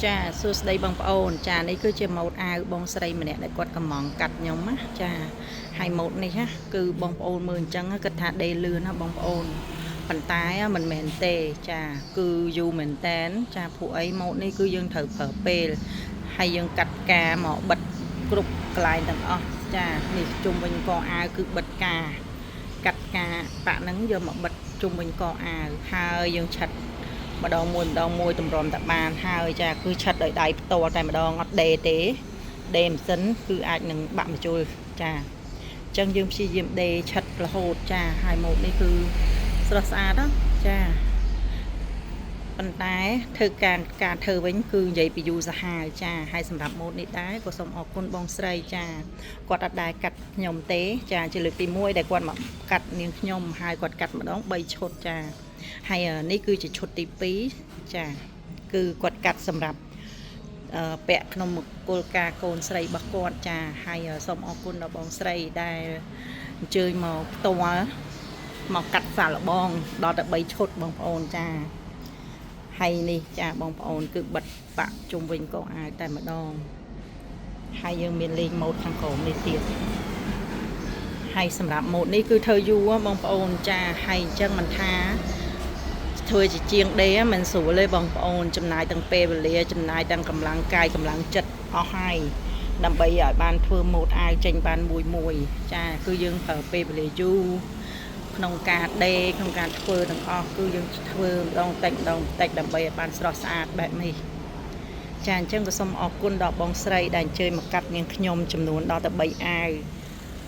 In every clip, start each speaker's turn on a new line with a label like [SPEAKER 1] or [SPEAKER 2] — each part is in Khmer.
[SPEAKER 1] ចាសួស្តីបងប្អូនចានេះគឺជាម៉ូតអាវបងស្រីម្នាក់ដែលគាត់កំងកាត់ខ្ញុំណាចាហើយម៉ូតនេះណាគឺបងប្អូនមើលអញ្ចឹងគិតថាដេលឿនណាបងប្អូនប៉ុន្តែមិនមែនទេចាគឺយូរមែនតែនចាព្រោះអីម៉ូតនេះគឺយើងត្រូវប្រើពេលហើយយើងកាត់ផ្កាមកបិទគ្រប់កន្លែងទាំងអស់ចានេះជុំវិញកអាវគឺបិទការកាត់ផ្កាប៉ាក់ហ្នឹងយកមកបិទជុំវិញកអាវហើយយើងឆិតម្ដងមួយម្ដងមួយតម្រាំតែបានហើយចាគឺឆិតដោយដៃផ្ទាល់តែម្ដងអត់ដេទេដេម៉ាស៊ីនគឺអាចនឹងបាក់ម្ជុលចាអញ្ចឹងយើងព្យាយាមដេឆិតរហូតចាហើយម៉ូតនេះគឺស្រស់ស្អាតណាចាប៉ុន្តែធ្វើការការធ្វើវិញគឺនិយាយពីយូរសាហាវចាហើយសម្រាប់ម៉ូតនេះដែរក៏សូមអរគុណបងស្រីចាគាត់អត់ដែរកាត់ខ្ញុំទេចាជាលើកទី1ដែលគាត់មកកាត់នាងខ្ញុំហើយគាត់កាត់ម្ដង3ឈុតចាហើយនេះគឺជាឈុតទី2ចាគឺគាត់កាត់សម្រាប់ពាក់ក្នុងមង្គលការកូនស្រីរបស់គាត់ចាហើយសូមអរគុណដល់បងស្រីដែលអញ្ជើញមកផ្ទាល់មកកាត់សាឡបងដល់តែ3ឈុតបងប្អូនចាហើយនេះចាបងប្អូនគឺបិទបាក់ជុំវិញកអាវតែម្ដងហើយយើងមានលេងម៉ូតខាងក្រោមនេះទៀតហើយសម្រាប់ម៉ូតនេះគឺធ្វើយូរបងប្អូនចាហើយអញ្ចឹងមិនថាធ្វើជាជាងដេមិនស្រួលទេបងប្អូនចំណាយទាំងពេលវេលាចំណាយទាំងកម្លាំងកាយកម្លាំងចិត្តអស់ហើយដើម្បីឲ្យបានធ្វើម៉ូតអាវចេញបានមួយមួយចាគឺយើងប្រើពេលវេលាយូរក្នុងការដេក្នុងការធ្វើទាំងអស់គឺយើងធ្វើម្ដងតិចម្ដងតិចដើម្បីឲ្យបានស្រស់ស្អាតបែបនេះចាអញ្ចឹងក៏សូមអរគុណដល់បងស្រីដែលអញ្ជើញមកកាត់នាងខ្ញុំចំនួនដល់ទៅ3អាវ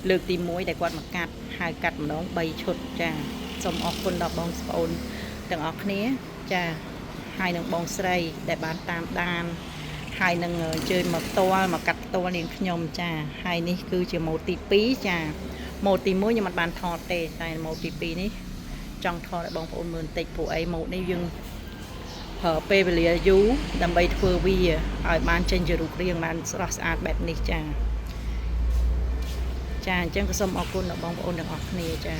[SPEAKER 1] លើកទី1ដែលគាត់មកកាត់ហើយកាត់ម្ដង3ឈុតចាសូមអរគុណដល់បងប្អូនទាំងអស់គ្នាចាហើយនឹងបងស្រីដែលបានតាមដានហើយនឹងអញ្ជើញមកផ្ទាល់មកកាត់ផ្ទាល់នាងខ្ញុំចាហើយនេះគឺជាម៉ូតទី2ចាម៉ូតទី1ខ្ញុំមិនបានថតទេតែម៉ូតទី2នេះចង់ថតឲ្យបងប្អូនមើលបន្តិចព្រោះអីម៉ូតនេះយើងប្រើពេលវេលាយូរដើម្បីធ្វើវាឲ្យបានចេញជារូបរាងបានស្រស់ស្អាតបែបនេះចាចាអញ្ចឹងក៏សូមអរគុណដល់បងប្អូនទាំងអស់គ្នាចា